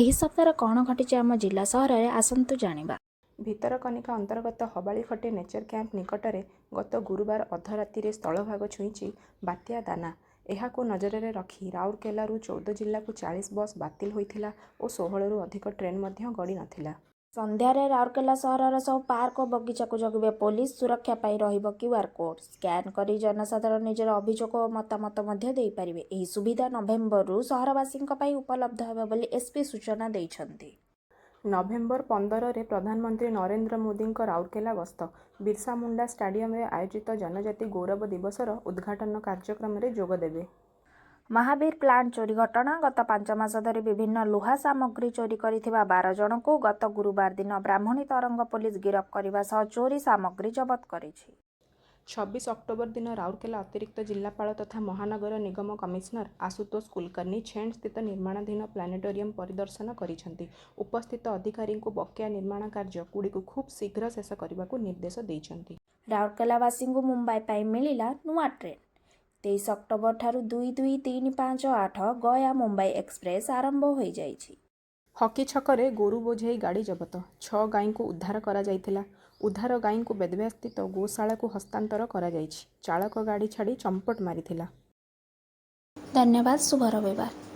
ଏହି ସପ୍ତାହରେ କ'ଣ ଘଟିଛି ଆମ ଜିଲ୍ଲା ସହରରେ, ଆସନ୍ତୁ ଜାଣିବା। ଭିତରକନିକା ଅନ୍ତର୍ଗତ ହବାଳିଖଟି ନେଚର କ୍ୟାମ୍ପ ନିକଟରେ ଗତ ଗୁରୁବାର ଅଧରାତିରେ ସ୍ଥଳଭାଗ ଛୁଇଁଛି ବାତ୍ୟା ଦାନା। ଏହାକୁ ନଜରରେ ରଖି ରାଉରକେଲାରୁ 14 ଜିଲ୍ଲାକୁ 40 ବସ୍ ବାତିଲ ହୋଇଥିଲା ଓ 16ରୁ ଅଧିକ ଟ୍ରେନ୍ ମଧ୍ୟ ଗଡ଼ି ନଥିଲା। ସନ୍ଧ୍ୟାରେ ରାଉରକେଲା ସହରର ସବୁ ପାର୍କ ଓ ବଗିଚାକୁ ଜଗିବେ ପୋଲିସ। ସୁରକ୍ଷା ପାଇଁ ରହିବ କ୍ୟୁଆର୍ କୋଡ୍। ସ୍କାନ୍ କରି ଜନସାଧାରଣ ନିଜର ଅଭିଯୋଗ ଓ ମତାମତ ମଧ୍ୟ ଦେଇପାରିବେ। ଏହି ସୁବିଧା ନଭେମ୍ବରରୁ ସହରବାସୀଙ୍କ ପାଇଁ ଉପଲବ୍ଧ ହେବ ବୋଲି ଏସ୍ପି ସୂଚନା ଦେଇଛନ୍ତି। ନଭେମ୍ବର 15ରେ ପ୍ରଧାନମନ୍ତ୍ରୀ ନରେନ୍ଦ୍ର ମୋଦିଙ୍କ ରାଉରକେଲା ଗସ୍ତ। ବିର୍ସା ମୁଣ୍ଡା ଷ୍ଟାଡିୟମରେ ଆୟୋଜିତ ଜନଜାତି ଗୌରବ ଦିବସର ଉଦ୍ଘାଟନ କାର୍ଯ୍ୟକ୍ରମରେ ଯୋଗଦେବେ। ମହାବୀର ପ୍ଲାଣ୍ଟ ଚୋରି ଘଟଣା। ଗତ 5 ମାସ ଧରି ବିଭିନ୍ନ ଲୁହା ସାମଗ୍ରୀ ଚୋରି କରିଥିବା 12 ଜଣଙ୍କୁ ଗତ ଗୁରୁବାର ଦିନ ବ୍ରାହ୍ମଣୀ ତରଙ୍ଗ ପୋଲିସ ଗିରଫ କରିବା ସହ ଚୋରି ସାମଗ୍ରୀ ଜବତ କରିଛି। 26 ଅକ୍ଟୋବର ଦିନ ରାଉରକେଲା ଅତିରିକ୍ତ ଜିଲ୍ଲାପାଳ ତଥା ମହାନଗର ନିଗମ କମିଶନର ଆଶୁତୋଷ କୁଲକର୍ଣ୍ଣି ଛେଣ୍ଡସ୍ଥିତ ନିର୍ମାଣାଧୀନ ପ୍ଲାନେଟୋରିୟମ ପରିଦର୍ଶନ କରିଛନ୍ତି। ଉପସ୍ଥିତ ଅଧିକାରୀଙ୍କୁ ବକେୟା ନିର୍ମାଣ କାର୍ଯ୍ୟ ଗୁଡ଼ିକୁ ଖୁବ୍ ଶୀଘ୍ର ଶେଷ କରିବାକୁ ନିର୍ଦ୍ଦେଶ ଦେଇଛନ୍ତି। ରାଉରକେଲାବାସୀଙ୍କୁ ମୁମ୍ବାଇ ପାଇଁ ମିଳିଲା ନୂଆ ଟ୍ରେନ୍। 23 ଅକ୍ଟୋବର ଠାରୁ 22358 ଗୟା ମୁମ୍ବାଇ ଏକ୍ସପ୍ରେସ୍ ଆରମ୍ଭ ହୋଇଯାଇଛି। ହକି ଛକରେ ଗୋରୁ ବୋଝେଇ ଗାଡ଼ି ଜବତ। ଛଅ ଗାଈଙ୍କୁ ଉଦ୍ଧାର କରାଯାଇଥିଲା। ଉଦ୍ଧାର ଗାଈଙ୍କୁ ବେଦବ୍ୟାସସ୍ଥିତ ଗୋଶାଳାକୁ ହସ୍ତାନ୍ତର କରାଯାଇଛି। ଚାଳକ ଗାଡ଼ି ଛାଡ଼ି ଚମ୍ପଟ ମାରିଥିଲା। ଧନ୍ୟବାଦ। ଶୁଭ ରବିବାର।